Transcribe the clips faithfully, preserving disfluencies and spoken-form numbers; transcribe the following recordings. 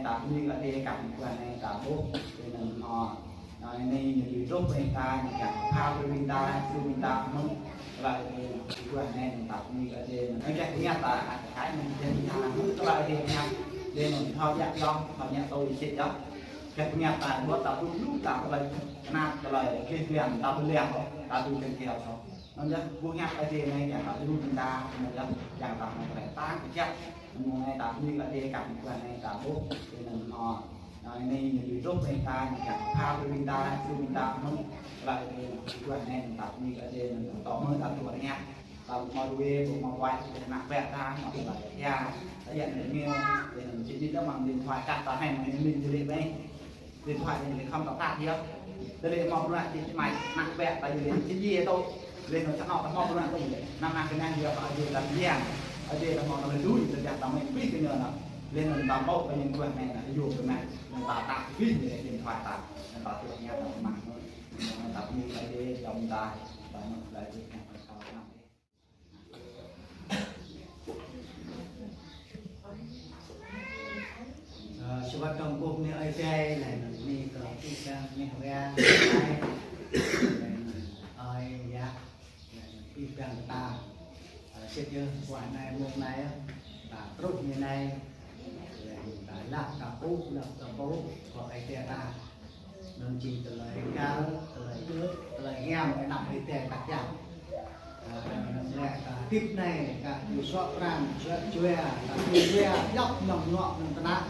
Ta bơni kơ Ơi Adai, kar hăng guah anai ta ƀuh, tui anŭn hmâo. Anai, anai ñu tui truh ƀing ta, ñu kiăng pha brơi ƀing ta, tui ƀing ta hmâo. Tơlơi Ơi Adai, guah anai ta bơni kơ Ơi Adai. Anai kiăng pơngiăt ta, ăt kơ hai anŭn kiăng ta hmâo tơlơi Ơi Adai pơngiăt. Adai anŭn thâo djă̱ yom, thâo ñăk tui sĭt yom. Kiăng pơngiăt ta, ƀuh ta ƀuh lu ta tơlơi kơnăl, tơlơi keh biang, ta ƀu lăng ôh, ta tui kiăng kiăng ôh. Anŭn yơh, ƀuh pơngiăt Ơi Adai anai kiăng ta tui ƀing ta, anŭn yơh, kiăng ta hmâo tơlơi tăng kơjăp. Mơ̆ng anai ta bơni kơ Ơi Adai, kar hăng guah anai ta ƀuh, tui anŭn hmâo. Anai, anai ñu tui truh ƀing ta, ñu kiăng pha brơi ƀing ta, tui ƀing ta hmâo. Tơlơi Ơi Adai, guah anai ta bơni kơ Ơi Adai, anŭn tŏ mơ̆ ta tui pơngiăt. Ta ƀu hmâo ruai, ƀu hmâo wai, tơlơi anăp bĕ ta, hmâo tơlơi hia, ta djă̱ anŭn ñu, tui anŭn či ñu ta mơ̆ng điện thoại chat ta hai mơ̆ng ñu link ñu link ƀai. Điện thoại ñu link khŏm ta tăt yơh. Tơlơi hmâo bruă či mai anăp bĕ ta ñu link či djai tŏ. Leh anŭn čang ta hmâo bruă tŏ ñu link. Anăm anăm kơnang yơh ta Ơi Adai ta biang. Ơi Adai ta hmâo tơlơi lui, ta djă̱ ta mơ̆ng pih kơ ñu anŭn. Leh anŭn ta ƀuh kơ ñu guah anai, anŭn yua kơ anai. Anŭn ta tăt pih ñu link điện thoại ta. Anŭn ta tui pơngiăt ta mơ̆ng. Anŭn ta bơni kơ Ơi Adai, dŏ ta, ta mơ̆ng tơlơi Ơi Adai. Ơ, sa wơ̆t dŏng kơkuh bơni Ơi Adai, laih anŭn bơni kơ abih bang mĕt wa, ơi, yă, laih anŭn abih bang ta. Ơ, sĭt yơh, guah anai, mông anai, ta truh mơ̆ng anai, laih anŭn ta lăp ta pŭ, lăp ta pŭ, kơ Ơi Adai ta. Anŭn jing tơlơi găl, tơlơi ư, tơlơi hiam, anăp Ơi Adai ta kiăng. Ơ, anŭn lĕ ta hơdip anai, ta tui suă pran, suă jua, ta tui jua, djŏp mơnơ̆ng mơnuă mơnơ̆ng tơnah.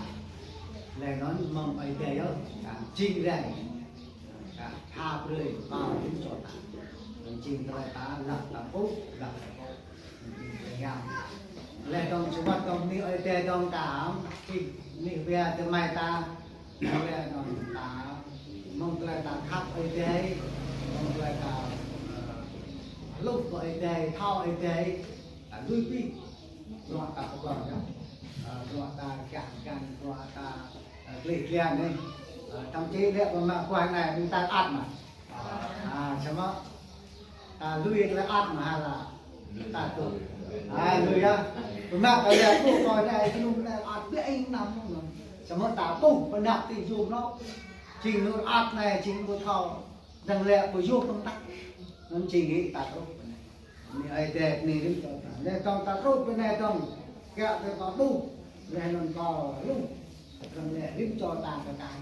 Laih anŭn mơ̆ng Ơi Adai yơh, ta jing rai, ta pha brơi, pha brơi čô ta. Anŭn jing tơlơi ta lăp ta pŭ, lăp ta pŭ. Laih dŏng sa wơ̆t dŏng bơni Ơi Adai dŏng kar hăng, či bơni wa tơmai ta, laih dŏng ta, mơ̆ng tơlơi ta khăp Ơi Adai, mơ̆ng tơlơi ta, ơ, hluh kơ Ơi Adai, thâo Ơi Adai, ta lui pih, bruă ta pơkŏn yơh. Ơ, bruă ta kiăng kiăng, bruă ta, ơ, klih klian anai. Ơ, thậm chí lĕ pơmă guah anai, ƀing ta ăt mă. Ơ, samơ̆ ta lui tơlơi ăt mơ̆ hă lă? Ta tŭ. Ơ, lui yơh. Pơmă kơ lĕ ƀuh kơ anai, tơlŭm anai ăt biă ing năm mơ̆n. Samơ̆ ta ƀuh pơnăp tĭng yôm lŏ. Jing anŭn ăt anai, jing ƀu thâo. Dơ̆ng lĕ ƀu yôm tơ̆ng tah. Anŭn jing hĭ ta truh pơ anai. Bơni Ơi Adai, bơni rĭm čô ta. Anai dŏng ta truh pơ anai dŏng. Kiăng kơ ta ƀuh. Laih anŭn kơ hluh. Dơ̆ng lĕ rĭm čô ta kơ kai.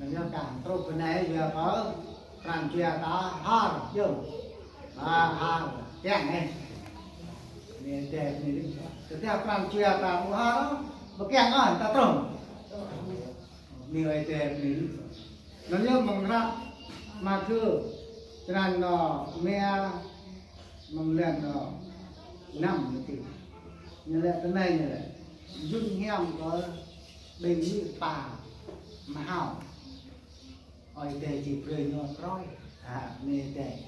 Anŭn yơh kar hăng truh pơ anai yua kơ pran jua ta hor yơh. Ơ, hor kiăng anai. Bơni Ơi Adai, bơni rĭm čô. Tơdah pran jua ta ƀu hor, ƀu kiăng ôh ta truh. Bơni Ơi Adai, bơni rĭm čô. Anŭn yơh mơ̆ng hră Mathiơ, črăn, ơ, rơma, mơ̆ng lăn, ơ, năm mơ̆ng tih. Ñu laĭ tui anai ñu laĭ: Yun hiam kơ ƀing mơnuih pă mơhao, Ơi Adai či brơi ñu trôi. Ơ, bơni Ơi Adai.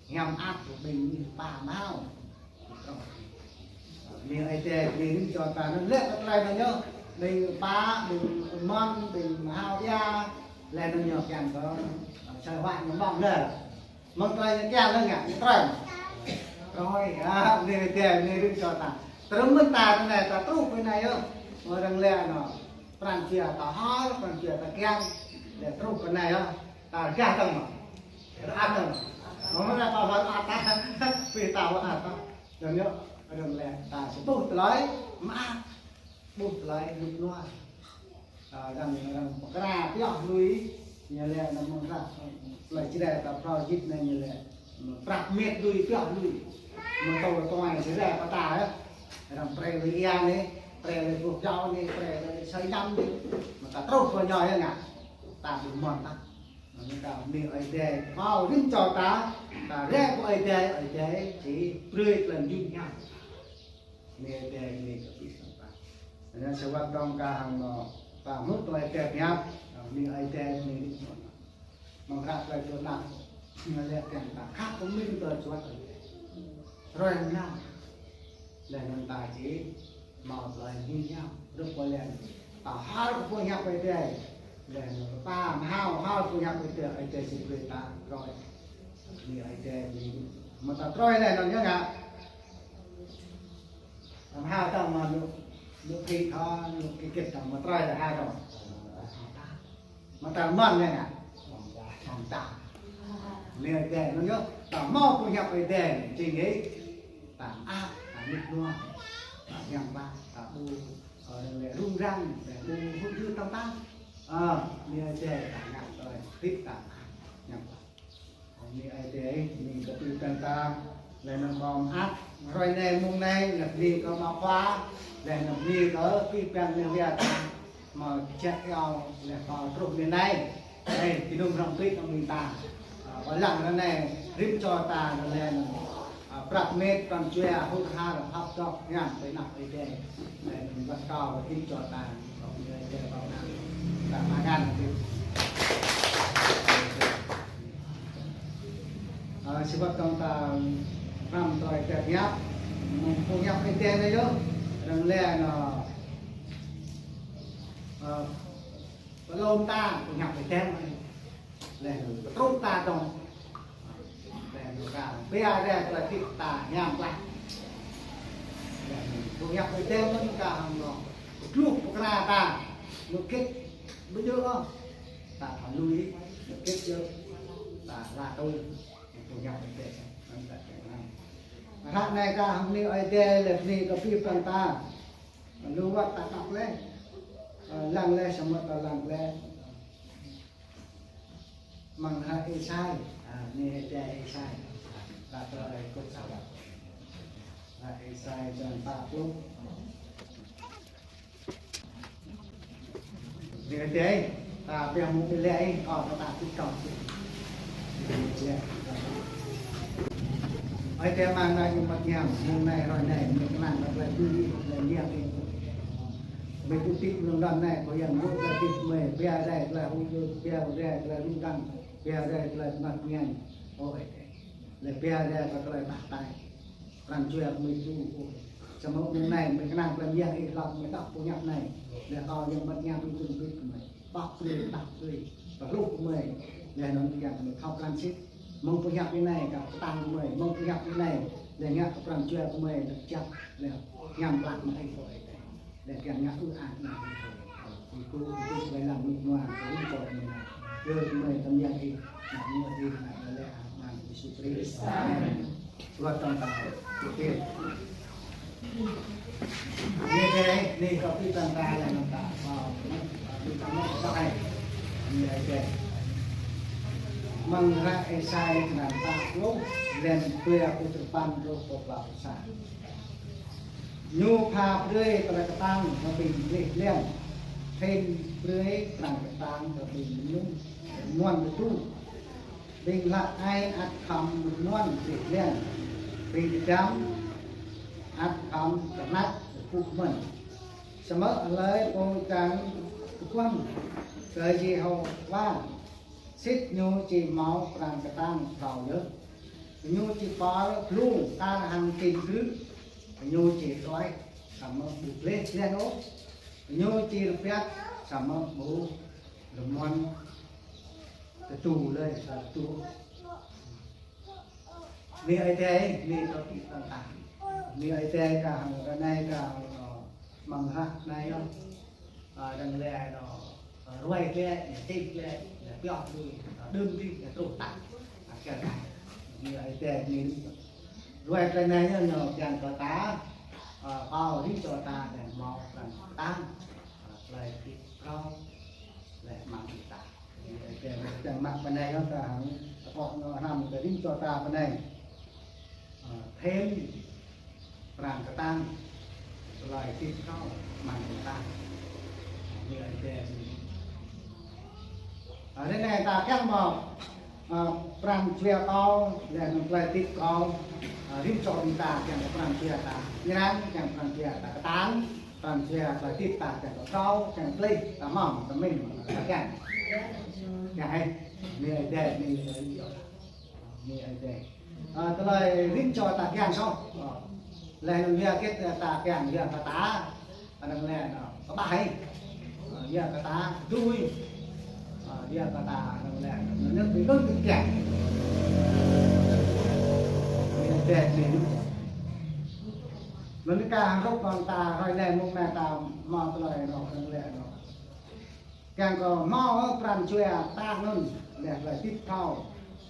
Hiam ăt kơ ƀing mơnuih pă mơhao. Bơni Ơi Adai, bơni rĭm čô ta anŭn lĕ kơ tơlơi anŭn yơh. Ƀing pă, ƀing mơ̆n, ƀing mơhao ia. Laih anŭn ñu kiăng kơ, ơ, sơ̆ huă ñu ƀơ̆ng lĕ. Mơ̆ng tơlơi ñu kiăng lĕ ngă, ñu trôi. Trôi, ơ, bơni Ơi Adai, bơni rĭm čô ta. Truh mơ̆n ta tơ anai, ta truh pơ anai yơh. Mơ̆ng arăng lĕ anŭn. Pran jua ta hor, pran jua ta kiăng. Lĕ truh pơ anai yơh. Ta rơgah tơ̆ng mơ̆. Rơgah tơ̆ng. Mơ̆ng anai ta hor ăt ta. Pih ta hor ăt ta. Dơ̆ng yơh, dơ̆ng lĕ ta či ƀuh tơlơi mơak. Ƀuh tơlơi rơnŭk rơnua. Ơ, arăng, arăng pơkra pioh lui, ñu laĭ anŭn mơ̆ng hră, tơlơi Jrai ta phrâo jĭt anai ñu laĭ, prăk mĕt lui pioh lui. Mơ̆ng tơlơi tơngai Jrai pơtă yơh. Arăng pre lui ia anai, pre lui boh pơjâo anai, pre lui sơi năm anai. Mơ̆ ta truh pơ ñu yơh ngă. Ta ƀu mơ̆n ta. Anŭn ta bơni Ơi Adai, pơmơ̆ rĭm čô ta, ta rai kơ Ơi Adai, Ơi Adai či brơi tơlơi mơyun hiam. Bơni Ơi Adai, bơni kơ abih bang ta. Anŭn sa wơ̆t dŏng kar hăng mơ̆ ta hmư̆ tơlơi Ơi Adai pơhiăp, bơni Ơi Adai, bơni rĭm čô ta. Mơ̆ng hră tơlơi tơnap, ñu laĭ kiăng ta khăp pơmĭn tơlơi juăt Ơi Adai. Rơnŭk rơnua. Laih anŭn ta či hmâo tơlơi mơyun hiam, hrup pô laĭ. Ta hor kơ boh hiăp Ơi Adai. Laih anŭn ta mơhao, hor kơ boh hiăp Ơi Adai, Ơi Adai či brơi ta trôi. Bơni Ơi Adai, bơni. Mơ̆ ta trôi laih anŭn yơh ngă. Ta mơhao ta mơ̆ anŭn. Ñu phi thâo, ñu kĭ kĭt thâo, mă tơlơi lĕ ha thâo. Mă tơlơi mơ̆n lĕ ngă. Hăng ta. Lĕ Ơi Adai, ñu yơh, ta hmâo pơhiăp Ơi Adai, jing hĭ. Ta ăp, ta nik nua. Ta hiam pă, ta ƀu, ơ, lĕ rŭng răng, lĕ ƀu hŭt hưt tơm tang. Ơ, lĕ Ơi Adai, ta ngă tơlơi, hĭ ta ăp, hiam pă. Bơni Ơi Adai, bơni kơ ƀing ta, laih anŭn ƀơ̆ng mơak, hrơi anai mông anai, laih bơni kơ mơ̆ng khua, laih anŭn bơni kơ ƀing ƀing neh wia ta, mơ̆ng ček iâu, laih kơ truh mơ̆ng anai, anai, kơnung hrŏm ƀĭt kơ ƀing ta. Ơ, ƀơi lăng ră anai, rĭm čô ta, laih anŭn, ơ, prăk met, pran jua, hur har, hăp dŏ, hiam, ƀơi anăp Ơi Adai. Laih anŭn wơ̆t kâo, rĭm čô ta, kâo bơni Ơi Adai, kâo anăn, ta mă ngăn, Ơ, sĭt wơ̆t tơ̆ng ta hrăm tơlơi tơbiă, mơ̆ng pơhiăp Ơi Adai anai yơh, arăng lĕ nơ, ơ, pơlom ta pơhiăp Ơi Adai anai. Lĕ pơtrŭt ta dơ̆ng. Lĕ nơ ka, pia rĕ tơlơi hơdip ta hiam klă. Lĕ pơhiăp Ơi Adai anai ka hăng nơ, pơtluh pơkra ta, nơ kĭt, ƀu djơ̆ ôh. Ta thâo lui, kĭt yơh, ta la tui, pơhiăp Ơi Adai, anŭn ta kiăng lăng. Ră anai ta hăng bơni Ơi Adai, laih bơni kơ ƀing ƀing ta. Lu wơ̆t ta đŏk laih, ơ, lăng laih, samơ̆ ta lăng laih. Mơ̆ng hră Êsai, ơ, bơni Ơi Adai Êsai. Ta tơlơi kŭt sa. Hră Êsai črăn pă pluh. Bơni Ơi Adai, ta pia mŭk bơni lĕ, ơ, ta ta kĭt kâo. Ơi Adai mơ̆ng anai ñu mơ̆t hiam, mông anai hrơi anai, ñu kơnang kơ tơlơi tui, tơlơi mơyang ih. Mơi tŭ tĭp mơ̆ng anŭn anai, kơ yang mŭk tơlơi tĭp mơi, pia rai tơlơi hŭ yơh, pia rai tơlơi rŭng răng, pia rai tơlơi mơak mơñai. Ơ Ơi Adai. Lĕ pia rai kơ tơlơi tah tai. Pran jua mơi tŭ, ơ. Samơ̆ mông anai, mơi kơnang tơlơi mơyang ih hlak mơi đŏk pơhiăp anai. Lĕ kâo yang mơ̆t hiam ih tŭ tĭp mơi. Păk tui, păk tui. Pơhluh kơ mơi. Lĕ anŭn kiăng kơ mơi thâo krăn sĭt. Mơ̆ng pơhiăp anai kơ pơtăng kơ mơi. Mơ̆ng pơhiăp anai. Lĕ ngă kơ pran jua kơ mơi. Lĕ čăp. Lĕ hiam klă mơ̆ng ih kơ Ơi Adai. Lĕ kiăng ngă ư ang anăn ih kơ. Ih kơ ih kơ ih lăng mĭt mơnuă. Kơ ih kơ mơi. Kơ mơi tơm yang ih. Ngă mơnuă ih. Ngă lĕ ang anăn Yêsu Krist. Amen. Wơ̆t tơ̆ng ta. Ôkê. Anai dêh, anai kâo pơpŭ tơ̆ng ta lĕ anŭn ta. Ơ, anŭn ta mơ̆ ta ai. Anai ai dêh. Mơ̆ng hră Êsai črăn pă pluh, lăn dua pluh dua păn truh pă pluh sa. Ñu pha brơi tơlơi kơtang kơ ƀing gleh ƀlĕng. Thêm brơi tơlơi kơtang kơ ƀing mơnŭn, mơnŭn tơdu. Ƀing hlăk ai ăt khŏm rơmuăn gleh ƀlĕng, ƀing kơdăm ăt khŏm tơhnăč kơkuh mơ̆n. Samơ̆ hlơi pô kiăng kơkuh kơ Yêhôwa, sĭt ñu či hmâo pran kơtang phrâo yơh. Ñu či pơr blung kar hăng čing krư̆, ñu či đuaĭ samơ̆ ƀu gleh ƀlĕng ôh, ñu či rơbat samơ̆ ƀu rơmuăn tơdu lơi, tơdu. Anai Ơi Adai, anai kâo pơpŭ tơ̆ng ta. Anai Ơi Adai kơ hăng ră anai kơ hăng, ơ, mơ̆ng hră anai yơh. Ơ, dơ̆ng lĕ anŭn, ơ, ruai lĕ, anai čih lĕ, anai pioh lui, ơ, đưm lui, anai truh ta. Ơ, kiăng ta. Anai Ơi Adai, anai ruai tơlơi anai yơh, anŭn kiăng kơ ta, ơ, kâo rĭm čô ta dơ̆ng hmâo pran kơtang, ơ, tơlơi hơdip phrâo, lĕ mơ̆ng ih ta. Ơi Adai kiăng mă pơ anai yơh ta hăng, ta pŏk ñu hrăm kơ rĭm čô ta pơ anai. Ơ, thêm pran kơtang, tơlơi hơdip phrâo mơ̆ng ih ta. Anai Ơi Adai. Ơ, ră anai ta kiăng mơ̆, ơ, pran jua kâo, lĕ anŭn tơlơi hơdip kâo, ơ, rĭm čô ƀing ta kiăng kơ pran jua ta. Ñu răng kiăng pran jua ta kơtang. Pran jua tơlơi hơdip ta kiăng kơ phrâo, kiăng pơplih, ta mơ̆ng, ta mĭn, ta kiăng. Kiăng hĕ, anai Ơi Adai, anai Ơi Adai. Anai Ơi Adai. Ơ, tơlơi rĭm čô ta kiăng soh. Ơ, lĕ anŭn yua hơget ta kiăng, yua kơ ta, anŭn lĕ anŭn, kơƀah hĕ. Ơ, yua kơ ta, tui. Ơ, yua kơ ta, anŭn lĕ anŭn, anŭn ƀu djơ̆ kiăng. Anai Ơi Adai, anai. Anŭn kah hrup ƀing ta hrơi anai mông anai ta hmâo tơlơi anŭn, tơlơi anŭn. Kiăng kơ hmâo pran jua kơtang anŭn, laih tơlơi hơdip phrâo,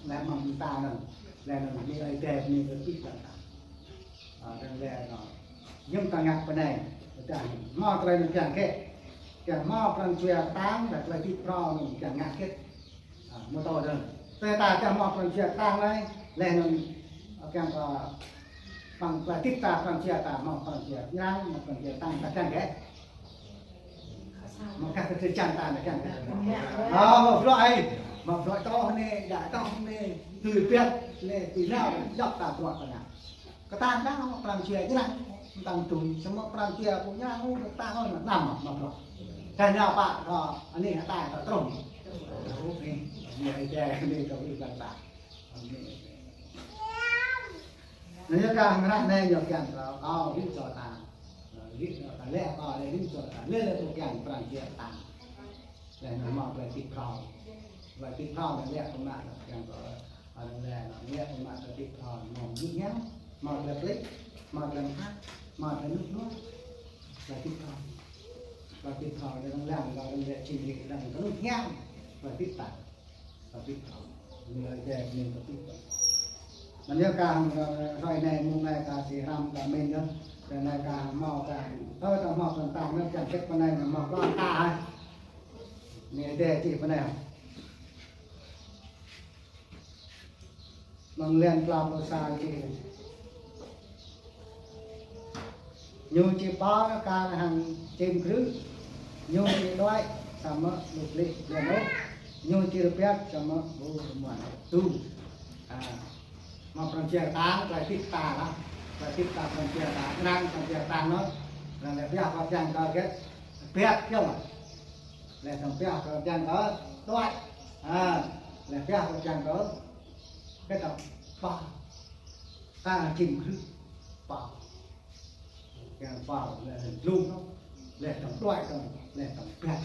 laih mơ̆ng ta anŭn, laih anŭn Ơi Adai bơni kơ abih bang ta. Ơ, tơlơi anŭn. Yua ta ngă pơ anai, ta hmâo tơlơi anŭn kiăng kĕ. Kiăng hmâo pran jua kơtang, laih tơlơi hơdip phrâo anŭn kiăng ngă kĕ. Ơ, mơ̆ tơdang. Tơdah ta kiăng hmâo pran jua kơtang anai, laih anŭn, ơ, kiăng kơ păng tơlơi hơdip ta, pran jua ta, hmâo pran jua ñang, hmâo pran jua kơtang, ta kiăng kĕ. Hmâo kah kơ tơlơi čang ta, ta kiăng kĕ. Ơ, hmâo bruă ai, hmâo bruă tŏh anai, đa tŏh anai, tui biăt anai, tui nao, djŏp ta bruă ta ngă. Kơtang ta hmâo pran jua ñang, tơdang tui, samơ̆ pran jua ƀu ñang, kơtang hmâo anăm, hmâo bruă. Tơdah nao pă, ơ, anai, ta, ta trŭn. Anai, anai, anai, anai, ta. Anŭn yơh kah hră anai yơh kiăng kơ, ơ, rĭm čô ta. Ơ, rĭm čô ta lĕ, ơ, lĕ rĭm čô ta lĕ, lĕ ƀu kiăng pran jua kơtang. Lĕ anŭn hmâo tơlơi hơdip phrâo. Tơlơi hơdip phrâo anŭn lĕ kơ mă lĕ kiăng kơ, ơ, anŭn lĕ, anŭn lĕ kơ mă tơlơi hơdip phrâo, hmâo mơnuih hiam, hmâo tơlơi klĭ, hmâo tơlơi mơak, hmâo tơlơi mơnuih luă. Tơlơi hơdip phrâo. Tơlơi hơdip phrâo anŭn lĕ lăng, lăng lĕ čih lĕ lăng kơ mơnuih hiam. Tơlơi hơdip ta. Tơlơi hơdip phrâo. Anai Ơi Adai bơni kơ abih bang. Anŭn yơh kah, ơ, hrơi anai, mông anai kah sĭ hrăm kah mĭn yơh. Hrơi anai kah hmâo kah, ơ, ta hmâo tơlơi kơtang anŭn, kiăng kĕ pơ anai hmâo tơlơi kơtang ai. Anai Ơi Adai čih pơ anai. Mơ̆ng lăng klâo pluh sa čih. Ñu či pơr kar hăng čim krư̆, ñu či đuaĭ samơ̆ ƀu klĭ blan ôh, ñu či rơbat samơ̆ ƀu rơmuăn ôh. Tui. Ơ, hmâo pran jua kơtang, tơlơi hơdip ta lah. Tơlơi hơdip ta pran jua ta, arăng pran jua kơtang anŭn. Arăng lĕ pioh kơ kiăng kơ hơget, rơbat kiăng. Lĕ tơdang pioh kơ kiăng kơ đuaĭ. Ơ, lĕ pioh kơ kiăng kơ hơget, pơr. Kar čim krư̆, pơr. Kiăng pơr, lĕ tơdang glông, lĕ tơdang đuaĭ, lĕ tơdang rơbat.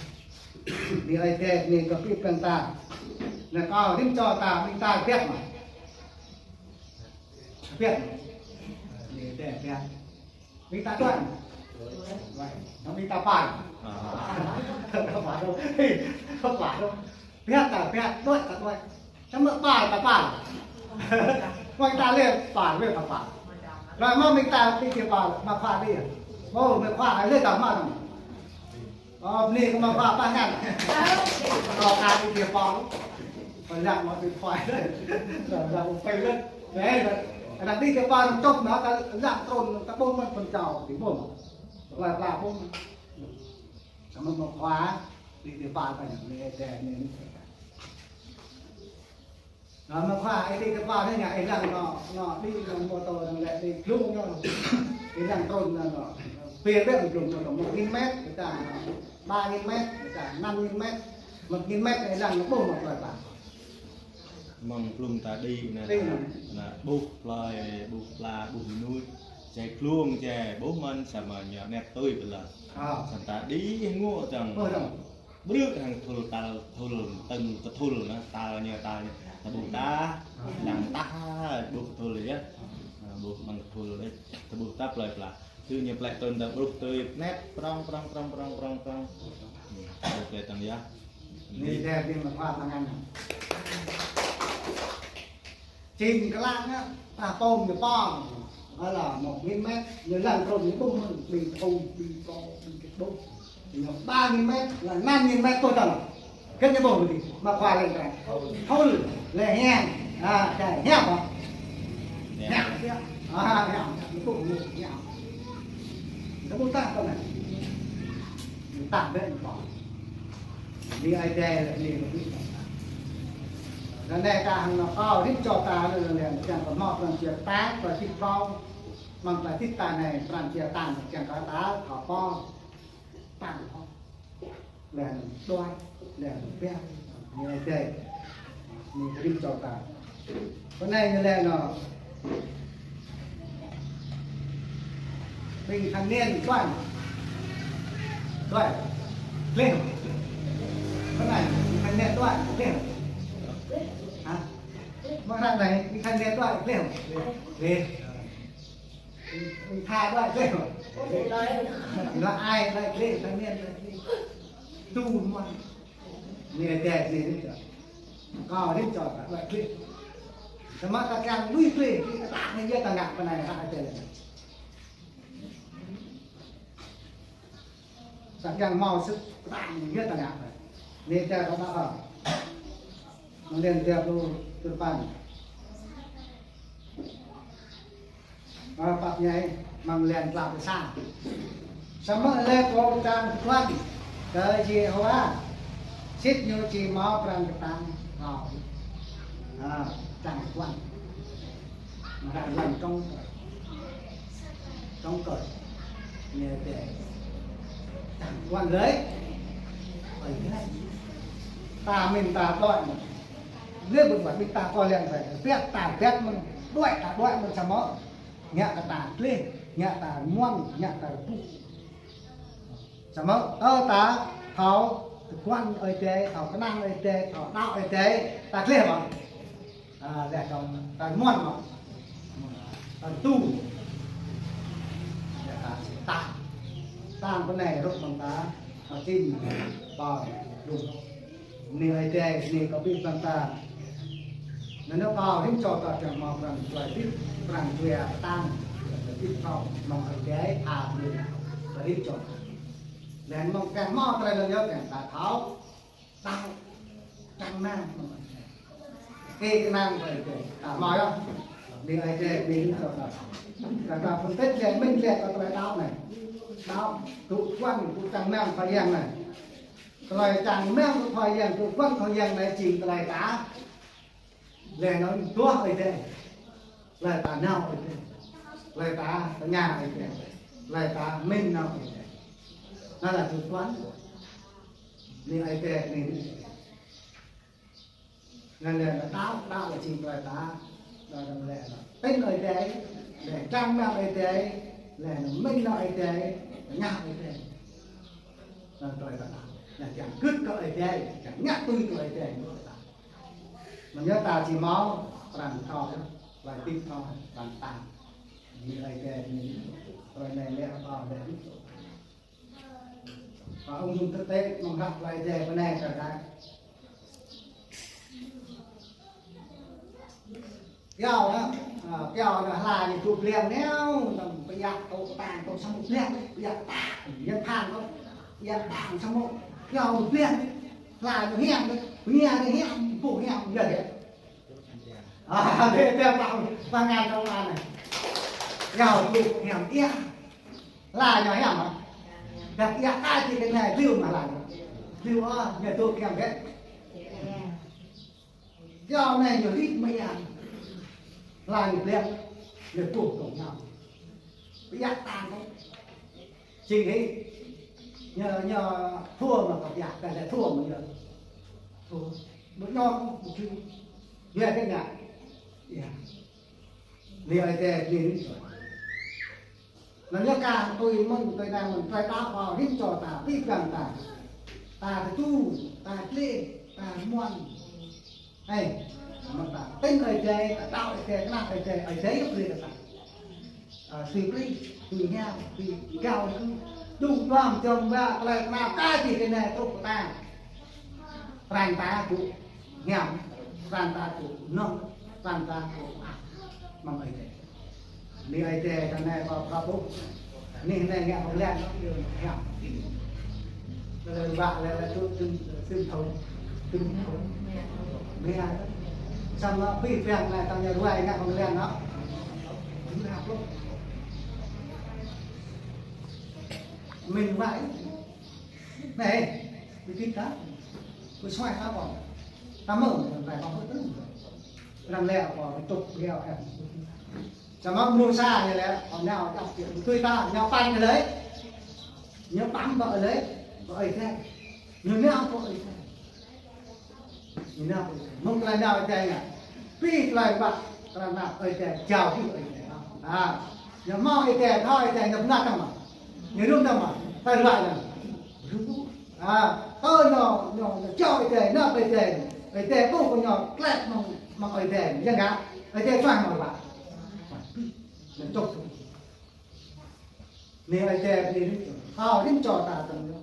Anai Ơi Adai bơni kơ abih bang ta. Anai kơ rĭm čô ta, ƀing ta rơbat mơ̆. Rơbat mơ̆. Anai Ơi Adai rơbat. Ƀing ta đuaĭ mơ̆. Đuaĭ. Anŭn ƀing ta pơr. Ơ. Pơr đôč. Pơr đôč. Rơbat ta rơbat, đuaĭ ta đuaĭ. Samơ̆ pơr ta pơr. Mơ̆ ta lĕ pơr, lĕ ta pơr. Rồi mơ̆ ƀing ta či pơr, mă khua ƀiă. Ơ, mă khua lĕ ta mă anŭn. Ơ, bơni kơ mă khua pơhiăp. Ơ, ta či pơr. Pơhiăp mă điện thoại. Rồi, rồi, phải lên. Đấy, rồi. Đăng ký kơ pơr čŏk anŭn, ta lăng trŭn, ta ƀuh mơ̆n pơčao, ƀuh. Pla, pla, ƀuh. Samơ̆ mă khua, či pơr ta ñu, anai, anai, anai. Anŭn mă khua, ih či kơ pơr anai ngă, ih lăng anŭn, anŭn, ih lăng mô tô anŭn lĕ, ih glông anŭn. Ih lăng trŭn anŭn, anŭn. Pia bĕ glông mô tô, một nghìn mét, kơ ta anŭn. Ba nghìn mét, kơ ta năm nghìn mét. Một nghìn mét, ih lăng anŭn ƀuh mă plơi pla. Mơ̆ng glông ta đĭ anai, đĭ anai. Anŭn ƀuh plơi, ƀuh pla, ƀuh mơnuih. Čai glông, čai ƀuh mơ̆n, samơ̆ ñu anet tui pơlă. Ơ. Samơ̆ ta đĭ ngŏ tơdang. Ơ, tơdang. Brư̆ hăng thul tal, thul tơ̆ng kơ thul anŭn, tal ñu, tal ñu. Ta ƀuh ta, lăng ta, ƀuh kơ thul yơh. Ơ, ƀuh mơ̆ng kơ thul yơh. Ta ƀuh ta plơi pla. Tui ñu plĕ trŭn ta ƀuh tui net, prŏng, prŏng, prŏng. Ƀuh plĕ trŭn yơh. Anai Ơi Adai bơni mă khua pơhiăp. Čim kơ lăng anŭn, ta pôm ñu pơr. Ơ, lĕ một nghìn mét, ñu lăng trŭn ñu ƀuh mơ̆n, ƀing tơpŭng, ƀing prŏng, ƀing kĕ ƀuh. Ñu ba nghìn mét, lĕ năm nghìn mét ƀuh tơ̆ng. Kĕ ñu ƀuh mơ̆n, mă khua lĕ trŭn. Thul, lĕ hiam. Ơ, čai hiam hă? Hiam. Hiam, hiam. Ơ, hiam, ñu ƀuh ñu hiam. Ñu ƀuh ta tơ̆ng anai. Ñu ta bĕ ñu pơr. Anai Ơi Adai lĕ anai lĕ ƀuh. Ră anai ta hăng anŭn kơ rĭm čô ta anŭn lĕ kiăng kơ hmâo pran jua kơtang, pran jua phrâo, mơ̆ng tơlơi hơdip ta anai pran jua kơtang kiăng kơ ta thâo pơr, kơtang thâo. Lĕ đuaĭ, lĕ rơbat, anai Ơi Adai. Anai rĭm čô ta. Pơ anai ñu lĕ anŭn. Ƀing thanh niên đuaĭ. Đuaĭ. Klih. Pơ anai, ƀing thanh niên đuaĭ, klih. Hă? Mơ̆ng hră anai, ƀing thanh niên đuaĭ, klih. Klih. Ƀing tha đuaĭ klĕ. Đuaĭ ai, đuaĭ klĕ, tha mĭn, đuaĭ klĕ. Tu mơ̆n. Anai Ơi Adai, anai rĭm čô. Kâo rĭm čô ta đuaĭ klĕ. Samơ̆ ta kiăng lui klĕ, klĕ ta anai yơh ta ngă pơ anai hă Ơi Adai lĕ. Ta kiăng hmâo sĭt, ta anai yơh ta ngă pơ anai. Anai ta đuaĭ hă. Mơ̆ng lĕn dua pluh dua păn. Ơ, pap ñai, mơ̆ng lĕn klap sa. Samơ̆ lĕ pô čang tơguan kơ Yêhôwa, sĭt ñu či hmâo pran kơtang hao. Ơ, čang tơguan. Mơ̆ng lĕn čong, čong kơ. Ñu tĕ. Čang tơguan lĕ. Ơi, ta mĭn ta đuaĭ. Lĕ ƀu ƀuh ƀing ta kơ lĕn ƀai. Biă ta biă mơ̆n, đuaĭ ta đuaĭ mơ̆n samơ̆. Ngă kơ ta gleh, ngă ta rơmuăn, ngă ta rơbuh. Samơ̆ tơl ta thâo tơguan Ơi Adai, thâo kơnang Ơi Adai, thâo đaŏ Ơi Adai, ta gleh mơ̆n. A, lĕ kơ ta rơmuăn mơ̆n. Ta tu. Lĕ ta sĭt ta. Ta pơ anai rŏk mơ̆ng ta, ta čin, ta lŭng. Anai Ơi Adai, anai kơ ƀing ta. Anŭn yơh kâo rĭm čô ta kiăng hmâo pran jua hơdip, pran jua kơtang, hơdip thâo mơ̆ng Ơi Adai, a, anai kơ rĭm čô ta. Laih anŭn mơ̆ng kiăng hmâo tơlơi anŭn yơh kiăng ta thâo, thâo, kiăng nang mơ̆ng Ơi Adai. Kơ kiăng nang mơ̆ng Ơi Adai. Ta hmâo yơh. Anai Ơi Adai, anai rĭm čô ta. Kiăng ta phân tích lĕ, mĭn lĕ kơ tơlơi đaŏ anai. Đaŏ, tŭ tơguan, tŭ kiăng nang Khua Yang anai. Tơlơi čang rơmang kơ Khua Yang, tŭ tơguan Khua Yang anai jing tơlơi ta. Laih anŭn duah Ơi Adai. Laih ta nao Ơi Adai. Laih ta tơña Ơi Adai. Laih ta mĭn nao Ơi Adai. Anŭn lĕ tŭ tơguan. Anai Ơi Adai, anai. Anŭn lĕ đaŏ, đaŏ lĕ jing tơlơi ta. Đaŏ anŭn lĕ. Tin Ơi Adai. Laih čang rơmang Ơi Adai. Laih anŭn mĭn nao Ơi Adai. Tơña Ơi Adai. Anŭn tơlơi ta. Anŭn kiăng gưt kơ Ơi Adai, kiăng ngă tui kơ Ơi Adai. Anŭn yơh ta či hmâo pran thâo, pran hơdip thâo, pran kơtang. Anai Ơi Adai anai, tơlơi anai lĕ kơ ta lĕ. Kơ ung dung thực tế mơ̆ng hră tơlơi Ơi Adai pơ anai kơ ta. Pioh, a, pioh anŭn hla ñu tŭ pliăng nao, tơm pơiă tŭ kơtang tŭ samơ̆ pliăng, pơiă kơtang, yơh phang tŭ, pơiă kơtang samơ̆, pioh tŭ pliăng, hla ñu hiam, pơiă ñu hiam, ƀuh hiam, yơh yơh. A, tơl, tơl păng, păng ngăn tơl anai. Yơh tŭ hiam, yơh. Hla ñu hiam hă? Dah pơiă kơtang či kơ anai, ƀiă mă hla ñu. Ƀiă, a, ñu tŭ hiam yơh. Yua anai ñu rĭm mơ̆ yơh. Hla ñu ƀlĕ, ñu tuh kông ñu. Pơiă kơtang kông. Jing hĭ, ñu, ñu thua mă kơ pơiă, kơ lĕ thua mă ñu. Thua. Ƀu ñu kông, ƀu čư. Ñu kơ ngă. Yơh. Anai Ơi Adai, anai rĭm čô. Anŭn yơh kah tui mơ̆n, tui anai mơ̆n, tơlơi đaŏ kơ rĭm čô ta, abih bang ta. Ta tơdu, ta gleh, ta rơmuăn. Ê, mơ̆n ta tin Ơi Adai, ta đaŏ Ơi Adai, kơnang Ơi Adai, Ơi Adai yơh brơi kơ ta. A, tui pơplih, tui hiam, tui gao, tui đŭng đuăm, jơm ba, tơlơi kơnang ta či kơ anai truh kơ ta. Pran ta kơ hiam, pran ta kơ nong, pran ta kơ ăh, mơ̆ng Ơi Adai. Anai Ơi Adai, ta anai pơpŭ. Anai, anai ngă pơlĕn, hiam. Lĕ bă lĕ, lĕ tŭ, tŭ, tŭ thâo. Tŭ thâo. Anai, samơ̆ abih bang anai ta ñu ruai ngă pơlĕn anŭn. Tŭ thâo. Mĭn wai. Anai, ƀu tin ta. Ƀu suaih ta ƀơ̆ng. Ta mơ̆ng, ta ƀơ̆ng ƀu tŭ. Arăng lĕ kơ tŭk biă em. Samơ̆ mơnuih sa ñu lĕ, kơ nao čăp kiăng tui ta, ñu păn ñu lĕ. Ñu păn ƀă lĕ, ƀă Ơi Adai. Ñu nao ƀă Ơi Adai. Ñu nao ƀă Ơi Adai. Mơ̆ng tơlơi nao Ơi Adai ngă. Abih tơlơi ƀă, tơlơi nao Ơi Adai, jao hĭ Ơi Adai. A, ñu hmâo Ơi Adai, thâo Ơi Adai, ñu pơnăt tơma. Ñu rŭm tơma, tơlơi ƀă ñu. A, tơ ñu, ñu, ñu jao Ơi Adai, nao Ơi Adai. Ơi Adai ƀuh kơ ñu klĕ mơ̆ng, mơ̆ng Ơi Adai. Yua ngă, Ơi Adai čuang mơ̆ng ƀă. Ñu čŏk. Anai Ơi Adai brơi, thâo rĭm čô ta tơ̆ng yơh.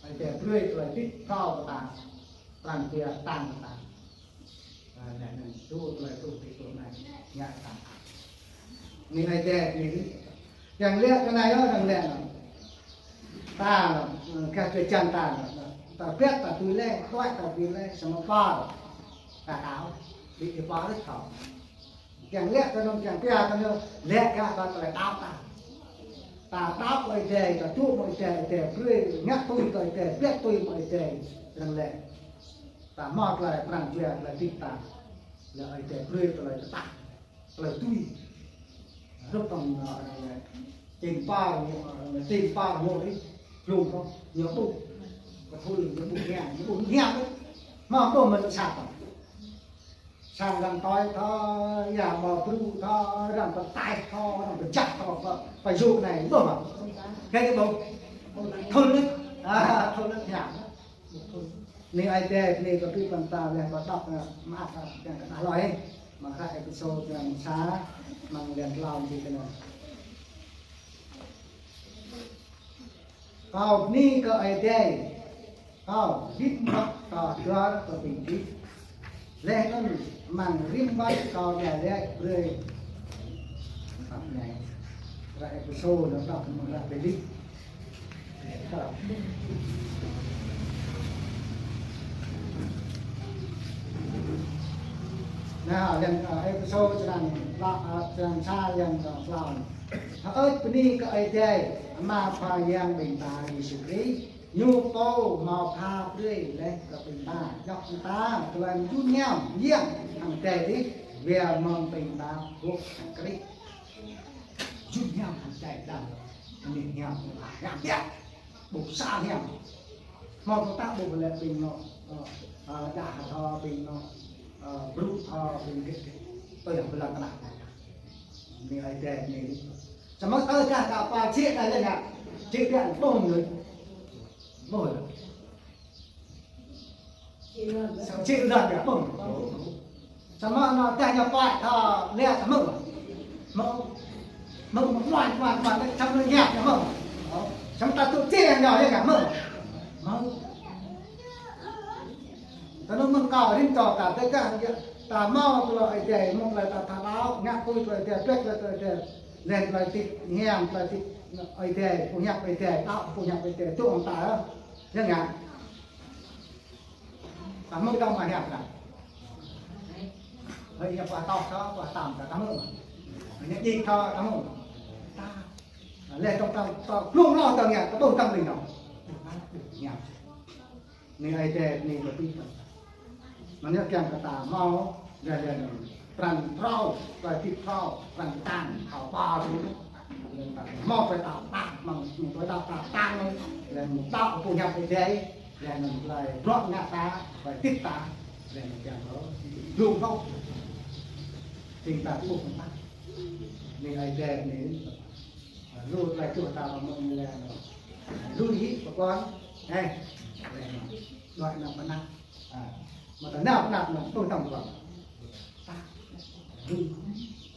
Ơi Adai brơi tơlơi tit thâo kơ ta, pran jua tăng kơ ta. Ơ, anai, anai, tŭ tơlơi tŭ tit tŭ anai, ngă ta. Anai Ơi Adai brơi. Yang lĕ kơ anai yơh, yang lĕ anai. Ta, ơ, kơ čô čan ta, ta pĕt ta tui lĕ, tuai ta tui lĕ, samơ̆ pơr ta đaŏ, ƀu djơ̆ pơr rĭm thâo. Kiăng lĕ kơ anŭn, kiăng pia kơ anŭn, lĕ kơ ta tơlơi đaŏ ta. Ta đaŏ kơ Ơi Adai, ta tŭ mơ̆ng Ơi Adai, Ơi Adai brơi, ngă tui kơ Ơi Adai, pĕt tui mơ̆ng Ơi Adai, răng lĕ. Ta hmâo tơlơi pran jua, tơlơi tit ta, lĕ Ơi Adai brơi tơlơi tơtah, tơlơi tui. Hrup tơ̆ng, ơ, răng lĕ. Čim pơr, ơ, čim pơr mơ̆ ih, blung kơ, ñu ƀuh. Kơ thul, ñu ƀuh hiam, ñu ƀuh hiam. Hmâo ƀuh mơ̆n sat tơ̆ng. Sang arăng tui thâo, ia ƀâo brŭ thâo, arăng pơtaih thâo, arăng pơjăp thâo, pơ, pơyŭk anai, ƀuh mơ̆? Kơ ñu ƀuh. Thun anai. A, thun anai, ia. Anai Ơi Adai, anai kơ ƀing ƀing ta, lĕ kơ đŏk, a, mơak, a, yang kơ ta hloi. Mơ̆ng hră Êphêsô črăn sa, mơ̆ng lăn klâo čih kơ anai. Kâo bơni kơ Ơi Adai, kâo hơdip mơ̆ kâo dơ̆r kơ ƀing gih. Laih anŭn amăng rĭm wơ̆t kâo iâu laĭ brơi. Pap anai. Hră Êphêsô anai đŏk mơ̆ng hră Philip. Anai, lăn, ơ, Êphêsô črăn klâo, ơ, črăn sa lăn, ơ, klâo. Hơơč bơni kơ Ơi Adai, Ama Khua Yang ƀing ta Yêsu Krist, Ñu pô hmâo pha brơi laih kơ ƀing ta, djŏp mơta tơlơi mơyun hiam, yang hăng Adai adih, wai mơ̆ng ƀing ta ƀuh hăng Krist. Mơyun hiam hăng Adai đăng, mơyun hiam, hiam biă, ƀuh sa hiam. Hmâo tơlơi ta ƀuh lĕ ƀing anŭn, ơ, ơ, đah thâo ƀing anŭn, ơ, brŭ thâo ƀing gĕt gĕt. Tui yang bơlăng kơnăl. Anai Ơi Adai anai. Samơ̆ tơl kah kơ pơjing ta lĕ ngă. Jing biă ƀuh mơ̆n. Ƀuh lĕ. Samơ̆ jing lĕ biă ƀuh. Samơ̆ anŭn tơdah ñu pơai thâo lĕ samơ̆. Mơ̆, mơ̆, mơ̆, mơ̆, mơ̆, mơ̆, samơ̆ ñu pơai samơ̆. Samơ̆ ta tŭ jing ñu lĕ ngă mơ̆. Mơ̆. Kơ anŭn mơ̆ng kâo rĭm čô ta tơdah ta hmâo tơlơi Ơi Adai, mơ̆ng tơlơi ta thâo đaŏ, ngă tui tơlơi Ơi Adai, pĕt tui tơlơi Ơi Adai, laih tơlơi tit hiam, tơlơi tit Ơi Adai, pơhiăp Ơi Adai, đaŏ pơhiăp Ơi Adai, tŭ hăng ta, yơh ngă. Ta hmư̆ tơ̆ng mơ̆ hiăp ta. Hơi, hiăp pơtô tơ̆ng, pơtăm ta, ta hmư̆. Ñu djik tơ̆ng, ta hmư̆. Ta. Laih tơ̆ng ta, ta, blung lŏ tơ̆ng ñu, ta ƀuh tơ̆ng ƀing ñu. Ñu. Anai Ơi Adai, anai kơ ƀing ta. Mơ̆n yơh kiăng kơ ta hmâo, laih laih anŭn. Pran phrâo, tơlơi tit phrâo, pran tăng, thâo pơ̆ tui. Hmâo tơlơi đaŏ tăng, mơ̆ng tơlơi đaŏ tăng, laih anŭn đaŏ pơhiăp Ơi Adai, laih anŭn tơlơi bruă ngă ta, tơlơi tit ta, laih anŭn kiăng kơ blung hlâo. Jing ta ƀuh mơ̆n ta. Anai Ơi Adai anai. Lu tơlơi čuh ta mơ̆ng anai laih anŭn. Lu hĭ pơkŏn. Ơ. Đuaĭ anăp pơanăp. A, mơ̆ ta nao pơanăp anŭn, tui tơ̆ng pơkŏn. Ta. Lu.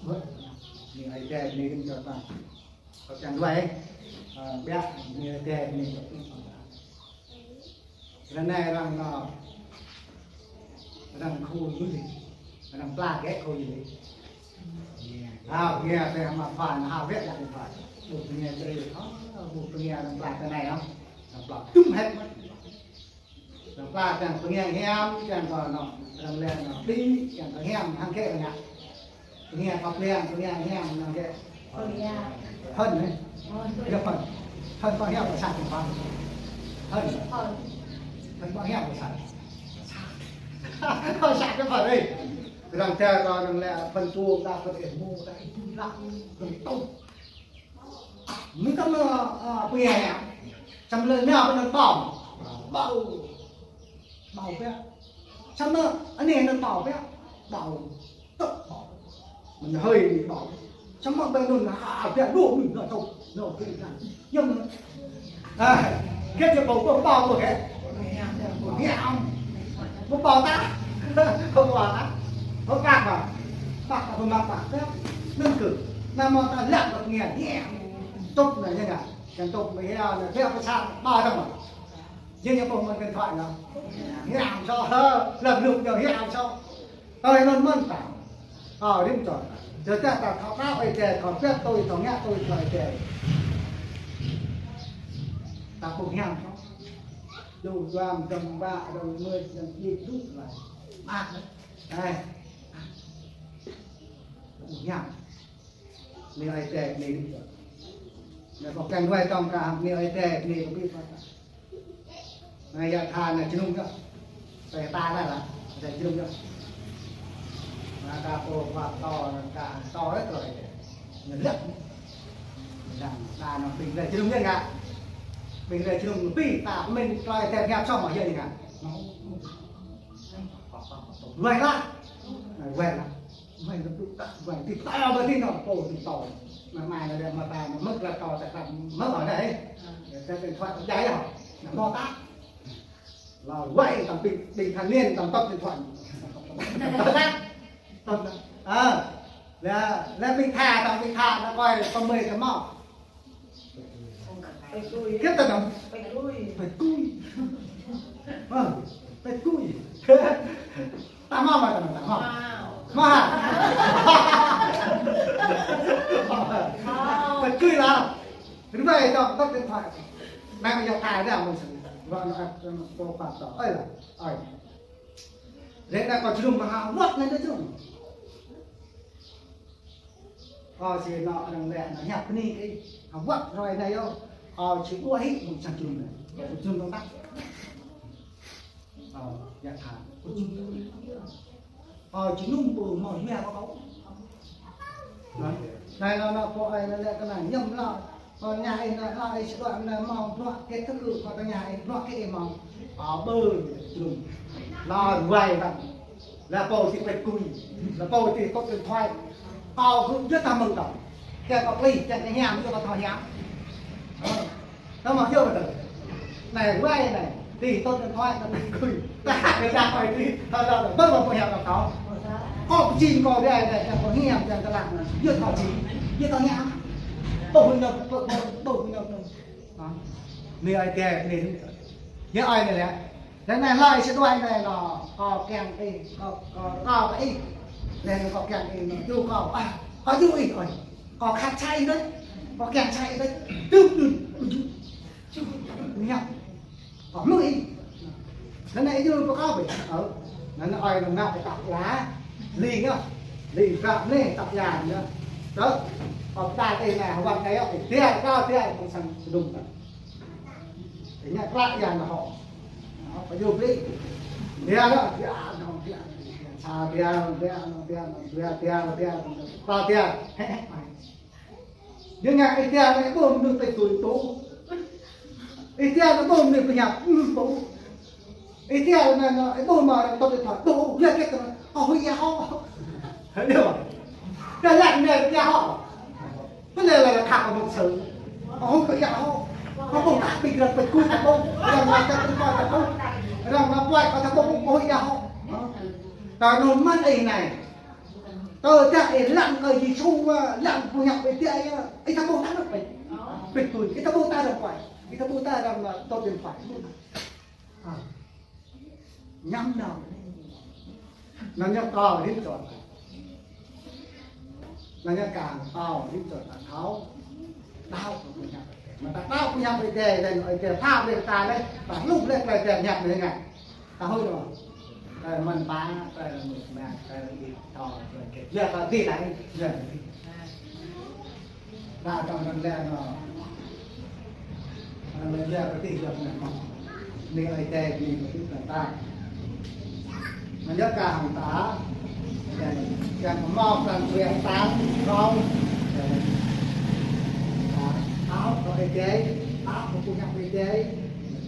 Đuaĭ anăp. Anai Ơi Adai anai rĭm čô ta. Kâo čang đuaĭ. A, biă, anai Ơi Adai anai. Ră anai arăng, a, arăng khu du lịch. Arăng pla gĕt khu du lịch. A, nghe tơlơi hmâo phai, hmâo wĕt lăng phai. Ƀu pơngiă čơđai, a, ƀu pơngiă arăng pla tơ anai, a. Arăng pla tŭm hĕt mơ̆n. Arăng pla kiăng pơngiă hiam, kiăng kơ anŭn, arăng lĕ anŭn, đĭ, kiăng kơ hiam, hăng kĕ arăng ngă. Pơngiă kơ pliăng, pơngiă hiam, hăng kĕ. Pơngiă. Hơ̆n, ơ. Ơ. Yua hơ̆n. Hơ̆n ƀu hiam pơsat kơ phai. Hơ̆n. Hơ̆n. Hơ̆n ƀu hiam pơsat. Pơsat kơ phai, ơ. Arăng tơl kơ arăng lĕ hơ̆n tuôm, ta kơ ih mu, ta ih mu lă, arăng tuôm. Mơ̆ng tơ̆ng, ơ, ơ, pơngiă hiam. Samơ̆ lĕ nao pơ anŭn ƀâo. Ƀâo. Ƀâo biă. Samơ̆ anai anŭn ƀâo biă. Ƀâo. Tơ̆k ƀâo. Mơ̆n hơi ƀâo. Samơ̆ ƀơi anŭn ha biă lu mơ̆n nao tŭ. Nao tŭ nao. Yơh. A, kĕt yơh ƀâo ƀâo ƀâo ƀâo kĕt. Hiam. Ƀâo ƀâo ta. Ƀâo ƀâo ta. Ƀâo ƀăk ƀâo. Ƀăk ƀâo ƀâo ƀăk ƀâo. Anŭn kơ. Anŭn mơ̆ ta lăp ƀâo pơngiă hiam. Tŭp anai ñu ngă, čang tŭp mơ̆ hiam anai, biă pơsat, ba tơma. Ñu ñu ƀuh mơ̆n điện thoại ñu. Hiam sô, hơ, lơ̆m lŭk ñu hiam sô. Tơl anŭn mơ̆n ta. Ơ, rĭm čô. Yua dah ta thâo đaŏ Ơi Adai, thâo pĕt tui, thâo ngă tui, thâo Ơi Adai. Ta ƀuh hiam sô. Lu duam, dăm ba, dăm mơi, dăm djik, lu lai. Mă, ơ. Ƀuh hiam. Anai Ơi Adai, anai rĭm čô. Anai kâo kiăng ruai tơ̆ng kơ anai Ơi Adai, anai kâo ƀuh. Anai yă tha anai jơnum yơh. Tơlơi ta anai lah, anai jơnum yơh. Anai ta pô phat tŏ, anai ta tŏ rĕ tơlơi. Anai lăp. Anai ta anai ƀing anai jơnum yơh ngă. Ƀing anai jơnum ƀing ta pơmĭn tơlơi ta hiăp sŏng mă yơh ngă. Ruai lah. Anai ruai lah. Wai, wai, ti tao ba ti nao, pô ti tao. Mă mai anai lĕ mă ta, mă mơ̆k la tao ta krăp mơ̆k anai. Ta điện thoại ta jai hŏ. Anai mơ̆ ta. Lơ̆m wai tăm ƀing, ƀing thanh niên tăm tŏp điện thoại. Tăm, ơ. Lĕ, lĕ ƀing tha, tăm ƀing tha, anai koi pơmơi tăm mơ̆. Kiăng ta dong. Pĕt kui. Pĕt kui. Ơ, pĕt kui. Ta hmâo mơ̆, ta hmâo, ta hmâo. Hmâo. Hmâo hă? Hmâo. Pĕt kui lah. Rĭm ƀai dong, tŏp điện thoại. Anai yă tha anai mơ̆n sĭt. Wă anai, anai, pô phat tŏ. Ơi lah. Ơi. Rĕ anai kâo jơnum mơ̆ hă, wăt anai jơnum. Kâo či nao arăng lĕ anai hiăp bơni kơ ih. Kâo wăt ruai anai yơh. Kâo či đuaĭ hĭ mơ̆ng sang jơnum anai. Jơnum tơ̆ng tah. Ơ, yă tha. Kâo jơnum. Kâo jơnum ƀu hmâo yua kơ kâo. Anai, anai, anai, pô ơi, anai, lĕ kơ anai, ñăm lă. Kâo ña ih anai, lă ih sĭt đuaĭ anai, hmâo bruă, kơ tơkư, kâo tơña ih, bruă kơ ih hmâo. Kâo ƀu jơnum. Lă ruai ƀă. Lă pô ti pĕt kui. Lă pô ti tŏp điện thoại. Kâo kơ yua ta mơ̆ng kâo. Kiăng kâo pơplih, kiăng kơ hiam, yua kâo thâo hiam. Ơ. Tơma yua ƀă tơ̆. Anai, wai anai. Ti tŏp điện thoại, ta pĕt kui. Ta hă kơ ta koi ti. Thâo thâo, ƀơ̆ ƀơ̆ pơhiăp kơ kâo. Kâo pơjing kâo rai anai, kiăng kâo hiam, kiăng kâo lăng anai. Yua thâo jing, yua thâo hiam. Ƀu huĭ nao, ƀu, ƀu, ƀu huĭ nao, nao. Hă? Anai Ơi Adai, anai. Anai Ơi anai lĕ. Lĕ anai lơi sĭt đuaĭ anai lă, kâo kiăng ih, kâo, kâo, kâo kơ ih. Lĕ anai kâo kiăng ih, anai, yua kâo, ah, kâo yua ih, ơi. Kâo khăp čai ih đôč, kâo kiăng čai ih đôč. Tŭm, tŭm, tŭm. Ñăp. Kâo hmư̆ ih. Anŭn anai yua pơkŏp ih. Ơ. Anŭn anai ơi anŭn ngă pơtăp ia. Ling yơh. Ling krăp anai tăp ia anŭn yơh. Tơ̆. Kâo pơtă ih anai, wăt anai yơh. Ih tiăl, kâo tiăl, kâo sang sơdŭm tơ̆. Ih ngă klă ia anŭn hŏ. Hŏ, pơyua brơi. Tiăl yơh, tiăl, anŭn tiăl. Sa tiăl, tiăl, anŭn tiăl, anŭn dua tiăl, tiăl, anŭn tiăl. Hĕ, hĕ. Ñu ngă ih tiăl anai ƀuh mơnuih pĕt kui ƀuh. Ih tiăl anai ƀuh mơnuih pơhiăp ƀuh. Ih tiăl anai ih ƀuh mă arăng tŏp điện thoại ƀuh. Yua kơ tơma, ơ, huĭ ia hŏ. Hă, yơh. Tơlơi anai ia hŏ. Pơlơi lăi khăp mơ̆ng sơ̆. Ơ, huĭ ia hŏ. Kâo ƀuh ta ƀing arăng pĕt kui ta ƀuh. Arăng ngă ta pĕt kui ta ƀuh. Arăng ngă puai kơ ta ƀuh. Ơ, huĭ ia hŏ. Ta anŭn mơ̆n ih anai. Tơdah ih lăng kơ Yêsu, ơ, lăng pơhiăp ih tiăl, ơ, ih ta ƀuh ta arăng pĕt, pĕt kui, ih ta ƀuh ta arăng puai, ih ta ƀuh ta arăng, ơ, tŏp điện thoại. Ơ. Ñăm nao. Anŭn yơh kâo rĭm čô. Anŭn yơh kâo rĭm čô ta thâo. Đaŏ pơhiăp. Mă ta đaŏ pơhiăp Ơi Adai, laih anŭn Ơi Adai pha brơi kơ ta laih, ta hluh laih tơlơi Ơi Adai pơhiăp anai ngă. Ta huĭ đôč. Tơlơi mơ̆n ba, tơlơi mơ̆n mă, tơlơi ih thâo, tơlơi kĕt. Yua kơ ti laih, yua kơ ti. Ră tơ̆ng anŭn lĕ anŭn. Anŭn lĕ yua kơ ti, yua kơ anŭn. Anai Ơi Adai, anai kơ ti kơ ta. Anŭn yơh kơ hăng ta. Kiăng, kiăng hmâo pran jua ta, rong. Ta, ta kơ Ơi Adai, ta kơ pơhiăp Ơi Adai.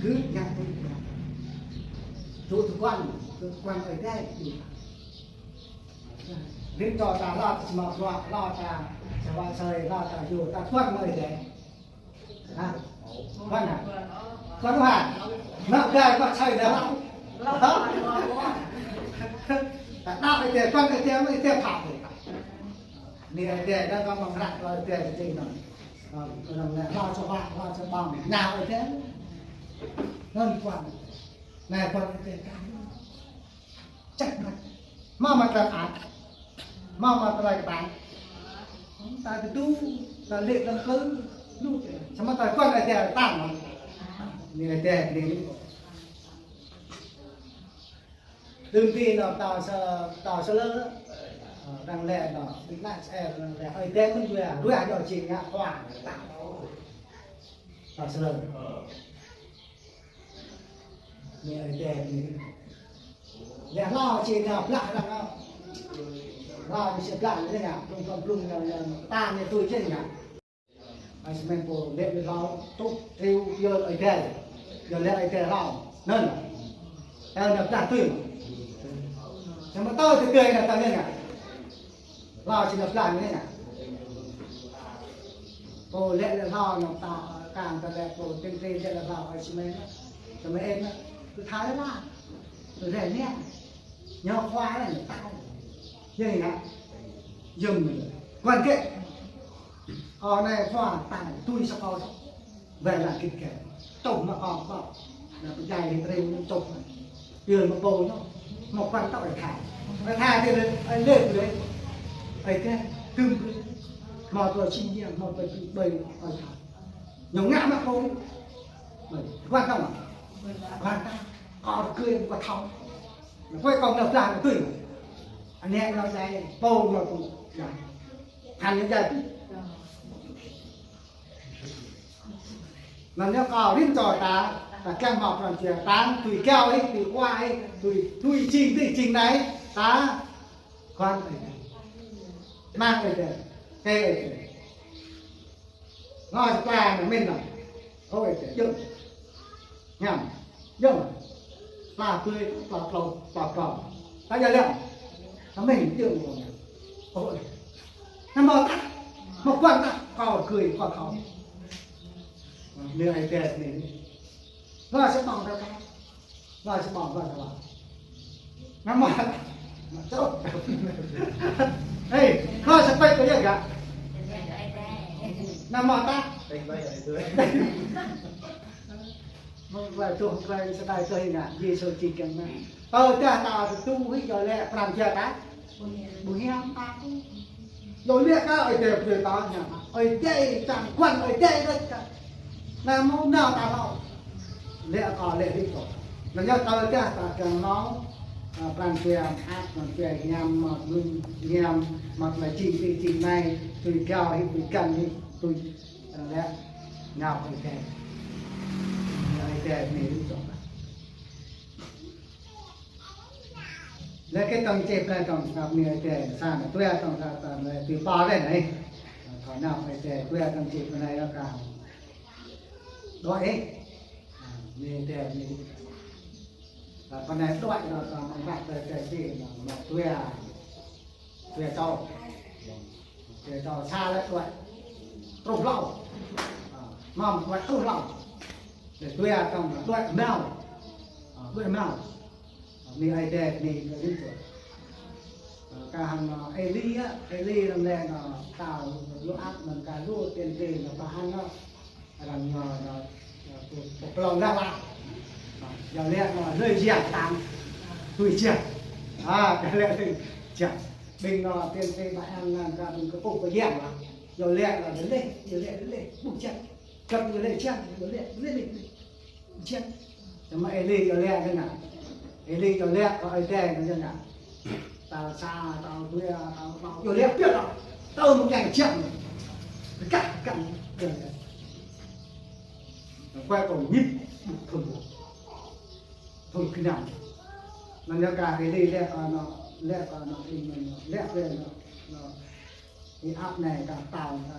Kơ kiăng kơ pơhiăp. Tŭ tơguan, tŭ tơguan Ơi Adai. Rĭm čô ta lăp, samơ̆ lăp, lăp ta, sa wă sơi, lăp ta yua, ta tuan mơi deh. Hă? Tuan hă? Tuan hă? Năp gai kơ sơi deh lăp. Hă? Ta năp Ơi Adai, tuan Ơi Adai, mơi deh phat deh. Anai Ơi Adai, đang kơ mơ̆ng hră kơ Ơi Adai, čih anŭn. Arăng lĕ hlâo sa ƀă, hlâo sa ƀă, nao Ơi Adai. Anŭn kual. Anai kual Ơi Adai kah. Čăk mă. Mă mă tơlơi ăt. Mă mă tơlơi kơtang. Ta tơdu, ta lĕ tơlơi kơ. Lu. Samơ̆ ta kual Ơi Adai ta mă. Anai Ơi Adai anai. Đương ti nao tao sa, tao sa lơ. Ơ, arăng lĕ nao, ƀing ană Israel arăng lĕ, Ơi Adai mơ̆n yua, yua yua jing ngă khua. Tao sa lơ. Anai Ơi Adai anai. Lĕ hlâo jing nao blah arăng nao. Hlâo jing blah anai nao, blung blung blung nao, nao, ta anai tui jing nao. Ơi Ismael pô lĕ lĕ hlâo, tuh, triu, yơr Ơi Adai. Yơr lĕ Ơi Adai hlâo. Anŭn. Ơ, anŭn blah tui. Samơ̆ tơl tơdơi anŭn tơl anai ngă. Hlâo či anŭn blah anai ngă. Pô lĕ lĕ hlâo anŭn ta, kang ta lĕ pô tơl tơdơi lĕ lĕ hlâo Ơi Ismael. Samơ̆ ĕn anŭn. Tui tha lĕ hlâo. Tui lĕ anai. Ñu khua anai ñu tao. Yơh ngă. Yơh mơ̆n. Quan kĕ. Ơ anai khua tao tui sa kơ. Wai lăng kit kĕ. Čŏh mă kơ kơ. Anai pơdjai hĭ triu anŭn čŏh. Yơh mă pô ñu. Mă quan tao ai tha. Ai tha tơl anai, ai lĕ tơl anai. Ai kĕ. Kưm kưm. Mă tơlơi čih ña, mă tơlơi kưm ƀơi. Ai tha. Ñu ngă mă pô. Ơi, quan tao mă. Quan tao. Kơ rơgơi kơ thâo. Kơ kơ nao blah anai tui. Anai nao djai, pô nao tui. Yơh. Hăng nao djai tui. Anŭn yơh kơ rĭm čô ta, ta kiăng hmâo pran jua, ta tui kiao ih, tui khua ih, tui, tui jing, tui jing anai, ta kual Ơi Adai. Mơ̆ng Ơi Adai, kơ Ơi Adai. Ngă sa pla anŭn mơ̆n anŭn. Ơi Adai, djơ̆. Hiam. Djơ̆. Pla tui, pla klâo, pla klâo. Ta djơ̆ lĕ. Ta mơ̆n djơ̆ mơ̆n. Ơi. Anŭn mơ̆ ta. Mơ̆ kual ta. Kơ rơgơi, kơ thâo. Anai Ơi Adai anai. Ngă sa ƀơ̆ng ta ta. Ngă sa ƀơ̆ng, ngă sa ƀơ̆ng. Anŭn mơ̆. Čŏk. Ê, ngă sa pĕt kơ yơh gah. Anŭn mơ̆ ta. Mơ̆ng klai tuh, klai sa đai tuh ngă, Yêsu čih kiăng mă. Tơdah ta tơdu hĭ yơh lĕ pran jua ta. Ƀu hiam ta. Yơh lĕ kơ Ơi Adai brơi ta ñu. Ơi Adai čang kual Ơi Adai đôč kơ. Anŭn mơ̆ nao ta hlâo. Lĕ kơ lĕ hĭ kơ. Anŭn yơh tơdah ta kiăng nao, ơ, pran jua ăt, pran jua hiam, mă nun hiam, mă tơlơi jing tui jing anai, tui kiao hĭ, tui găn hĭ, tui Anŭn lĕ, nao Ơi Adai. Ơi Adai anai lu čŏk. Lĕ kơ tơ̆ng čih plơi tơ̆ng săp anai Ơi Adai, sa anai tui tơ̆ng sa tơ̆ng anai tui pă lĕ anai. Thâo nao Ơi Adai, tui tơ̆ng čih plơi anai yơh kơ. Đuaĭ ih. Anai Ơi Adai anai. Pơ anai đuaĭ nao tơ̆ng mơ̆ng ƀă Ơi Adai čih nao tui. Tui čô. Tui čô sa lĕ đuaĭ. Truh hlâo. Ơ, mơ̆ng đuaĭ truh hlâo. Lĕ tui tơ̆ng đuaĭ hmâo. Ơ, đuaĭ hmâo. Ơ, anai Ơi Adai anai kơ rĭm čô. Ơ, kah hăng, ơ, Êli yơh, Êli anŭn lĕ anŭn ta lu ăt anŭn kah lu tiên tri anŭn pơhăn anŭn. Arăng ñu, ñu, ñu, pơplông gah lah. Yua lĕ ñu hlơi jiăng tang. Tui jiăng. A, yua lĕ hlơi jiăng. Ƀing ñu tiên tri ƀă hăng anŭn kơ ƀing kơkuh kơ jiăng lah. Yua lĕ ñu lĕ, yua lĕ, yua lĕ, ƀu jiăng. Găp yua lĕ jiăng, yua lĕ, yua lĕ, yua lĕ. Jiăng. Samơ̆ Êli yua lĕ anŭn. Êli yua lĕ kơ Ơi Adai anŭn. Tơl sa, tơl dua, tơl klâo. Yua lĕ pioh lah. Tơl mơ̆ng kiăng jiăng. Kah, kah. Kah kơ ñip, ƀu thun ƀu. Thun kơnăm. Anŭn yơh kah Êli lĕ kơ ñu, lĕ kơ ñu, lĕ kơ ñu, ñu. Ih ăt anai kah tao, ơ,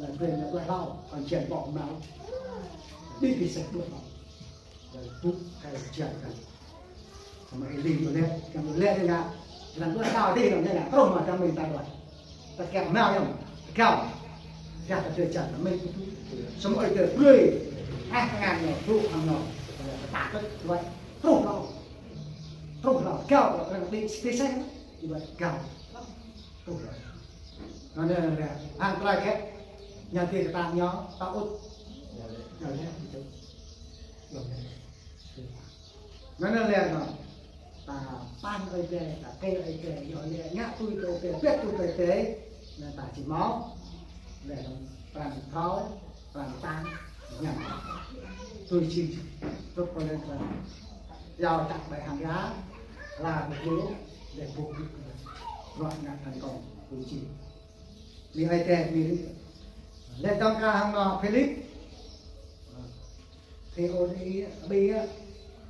lĕ brơi ñu đuaĭ hlâo, kŏn jiăng ƀô̆ hmâo. Ƀĭ ƀĭ sĕ đuaĭ hlâo. Lĕ ƀuh kơ jiăng kah. Samơ̆ Êli ñu lĕ, kơ ñu lĕ anai ngă. Lăng đuaĭ hlâo dih lăng anai ngă, truh mơ̆ ta mĭn ta đuaĭ. Ta kiăng hmâo yơh, ta kiăng. Kiăng ta drơi jăn ta mĭn. Samơ̆ Ơi Adai brơi. Ăh, kơ ngăn ñu, truh hăng ñu. Kơ ta kơ đuaĭ. Truh hlâo. Truh hlâo. Kiăng, kơ ngăn đĭ, đĭ sĕ. Đuaĭ kiăng. Truh hlâo. Anŭn anai, anŭn anai, hăng tơlơi kĕ. Ñu tui kơ ta ñu, ta ŭt. Ñu lĕ, ñu lĕ. Anŭn lĕ anŭn, ta pơ̆ng Ơi Adai, ta kơ Ơi Adai, yua lĕ ngă tui kơ Ơi Adai, pĕt tui kơ Ơi Adai, anŭn ta či hmâo. Lĕ anŭn pran thâo, pran tăng, ñăm. Tui či, tui kơ lĕ pran. Yua čăk ƀai hăng ya, la ƀu lu, lĕ ƀu lu. Ruă ngă thành công, tui či. Ƀing Ơi Adai ƀing lĕ tơ̆ng kơ hăng nô Philip. Thì ôh đi, ƀing,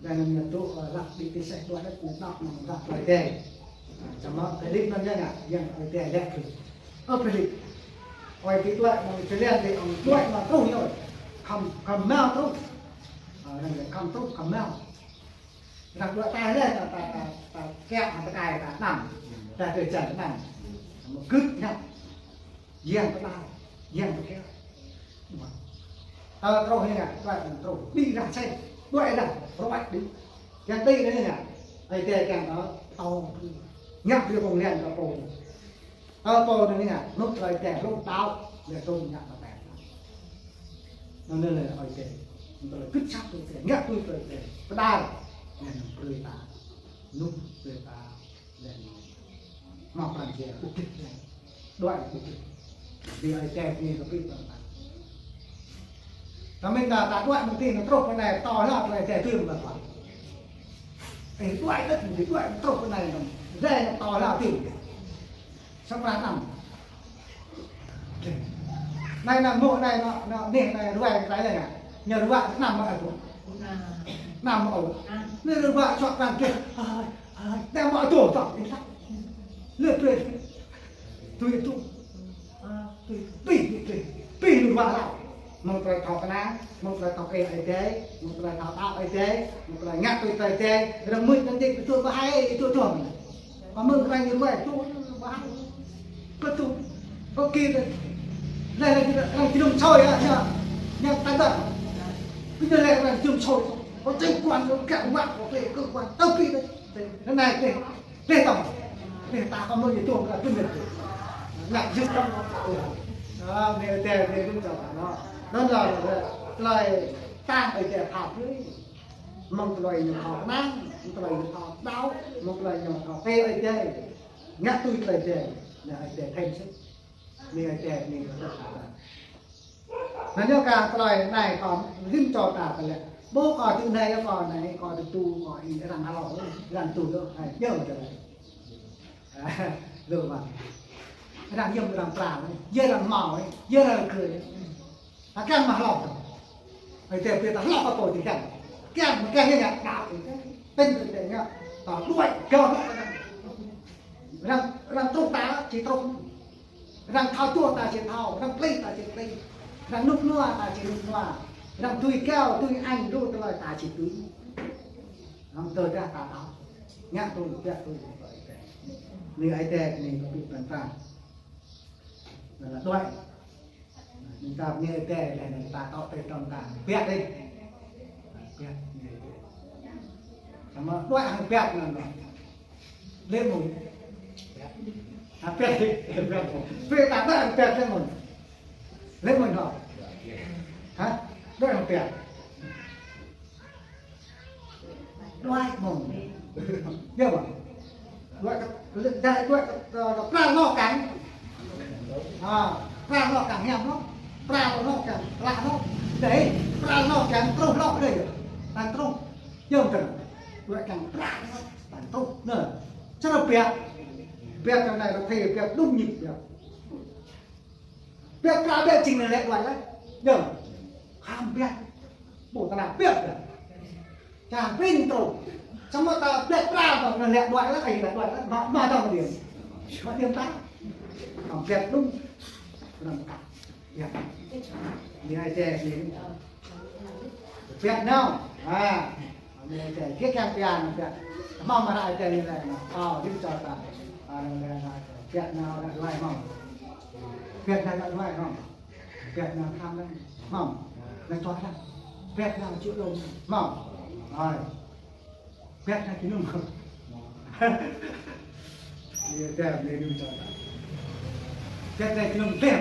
đang nằm tụ, lăp đi, đi seh đuaĭ, đuaĭ, đuaĭ, đuaĭ, đuaĭ. Samơ̆ Philip anŭn ñu ngă, ñu Ơi Adai lĕ kơ. Ơ Philip, ơi ti đuaĭ, mơ̆ng Philip ti ŏng đuaĭ mă truh ñu. Khăm, khăm nao truh. Ơ, anŭn lĕ khăm truh, khăm nao. Răng đuaĭ ta lĕ, ta, ta, ta, ta kiăng hăng tơkai ta anăm. Ta tơčan anăm. Mơ̆ gưt ñăp. Yang pơtao, yang pơkiaŏ. Ta truh ñu ngă, đuaĭ truh. Đĭ rah čeh. Đuaĭ rah, đuaĭ đĭ. Kiăng đĭ anŭn ñu ngă. Ơi Adai kiăng ta, tơ̆. Ngă brơi kông lian ta pô. Ơ, pô anŭn ñu ngă, nŭk tơlơi Ơi Adai, hlŏng đaŏ, lĕ tơ̆ng ngă ta pĕ. Anŭn lĕ Ơi Adai. Tơlơi gưt sat tui Ơi Adai, ngă tui Ơi Adai. Pơđar, lĕ anŭn brơi ta. Nŭk brơi ta, lĕ anŭn. Hmâo pran jua, ƀu git lĕ. Đuaĭ ƀu git. Ƀing Ơi Adai ƀing kơ ƀing ta. Ta mĭn ta, ta đuaĭ mơ̆ng ti anŭn truh pơ anai, tơ̆ hla pơ anai, Ơi Adai tui mơ̆ng ta. Ê, đuaĭ đĕt, mơ̆ng ti đuaĭ truh pơ anai anŭn. Ơi Adai anŭn tơ̆ hla tui. Samơ̆ anăm. Anai anăm mơ̆ anai anŭn, anŭn, anai, anai ruai kơ anai anai. Ñu ruai anăm mă ôh. Anăm mă ôh. Anai ruai čuă pran kơ. Ai, ai, anăm mă ôh, tŏ. Lĕ brơi. Tui tui. Tui, tui, tui. Tui ruai hlâo. Mơ̆ng tơlơi thâo kơnang, mơ̆ng tơlơi thâo kơ Ơi Adai, mơ̆ng tơlơi thâo đaŏ Ơi Adai, mơ̆ng tơlơi ngă tui Ơi Adai, răng mưč răng đĭ, tui tui ƀu hai, tui tui. Amăng arăng ñu ruai, tui ƀu hai. Kơ tui, kơ kir, lĕ lĕ lĕ arăng jơnum sôi, ñu, ñu, ñu tơdah. Kơ ñu lĕ arăng jơnum sôi, kơ chính quyền, kơ kẹo mặn, kơ kơ quan, tao kir đĕt. Anŭn anai, lĕ, lĕ tơ̆ng. Lĕ ta kơ mơ̆ ñu tuôm kơ tui lĕ. Ngă jưt tơ̆ng. Ơ, anai Ơi Adai, anai dŭm čô ta anŭn. Anŭn lĕ, lĕ, tơlơi tăng Ơi Adai pha brơi. Mơ̆ng tơlơi ñu thâo kơnang, mơ̆ng tơlơi ñu thâo đaŏ, mơ̆ng tơlơi ñu thâo kơ Ơi Adai. Ngă tui tơlơi Ơi Adai, anŭn Ơi Adai thêm sĭt. Anai Ơi Adai, anai kơ ta. Anŭn yơh kơ tơlơi anai kơ rĭm čô ta tơlơi. Ƀu kơ tui anai, kơ anai, kơ tui tui, kơ ih arăng hlâo, arăng tui tui, hai, yơh tơlơi. Lu mơ̆n. Arăng yơh arăng pran, yơh arăng hmâo, yơh arăng kơ. Ta kiăng mă hlâo. Ơi Adai brơi ta hlâo kơ pô ti kiăng. Kiăng mă kiăng ñu ngă đaŏ ti kiăng. Pơ̆n ti kiăng ngă. Ta đuaĭ gao hlâo kơ arăng. Arăng, arăng truh ta či truh. Arăng thâo tuah ta či thâo. Arăng plih ta či plih. Arăng nŭk nua ta či nŭk nua. Arăng tui gao, tui añ, lu tơlơi ta či tui. Arăng tơdah ta thâo. Ngă tui, ngă tui. Anai Ơi Adai, anai kơ ƀing ta. Anŭn lĕ đuaĭ. Ƀing ta bơni Ơi Adai, lĕ anŭn ta tŏ tui tơ̆ng ta. Pĕt đĭ. Pĕt bơni Ơi Adai. Samơ̆ đuaĭ hăng pĕt anŭn. Lĕ mơ̆n. Ha, pĕt đĭ. Pĕt mơ̆n. Pĕt ta đuaĭ hăng pĕt lĕ mơ̆n. Lĕ mơ̆n hŏ. Ha? Đuaĭ hăng pĕt. Đuaĭ mơ̆n. Yơh mơ̆n. Đuaĭ kơ, đuaĭ kơ, đuaĭ kơ, kơ, kơ pran lŏ kăng. Ha, pran lŏ kăng hiam lŏ. Pran lŏ kăng, pran lŏ. Đơi, pran lŏ kăng truh lŏ đơi. Kăng truh. Yơh mơ̆n. Đuaĭ kăng pran lŏ, kăng truh. Anŭn. Čơrơ̆ pĕt. Pĕt kơ anai lŏ thê, pĕt đŭm ñik pĕt. Pĕt pran pĕt jing anŭn lĕ đuaĭ lĕ. Yơh. Khăm pĕt. Ƀu tơnap pĕt. Čang prin truh. Samơ̆ ta pĕt pran tŏ anŭn lĕ đuaĭ lĕ, ai lĕ đuaĭ lĕ. Mă, mă tŏ mă điêm. Mă điêm ta. Khăm pĕt đŭm. Pran ta. Yơh. Anai Ơi Adai, anai. Pĕt nao. Ha. Anai Ơi Adai, kiăng pĕt nao pĕt. Hmâo mơ̆ Ơi Adai anai lĕ nao. Ơ, rĭm čô ta. Ơ, anai lĕ nao. Pĕt nao ră ruai hmâo. Pĕt nao ră ruai hmâo. Pĕt nao khăm lăng hmâo. Nao čuă lăng. Pĕt nao čuă lông hmâo. Ơi. Pĕt nao kơ anŭn. Anai Ơi Adai, anai rĭm čô ta. Pĕt nao kơ anŭn pĕt.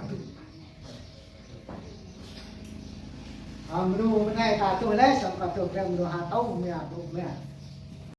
adŭ. A, mrô anai ta tŭ lĕ, samơ̆ ta tŭ brơi mrô ha tâo mia, ƀô̆ mia.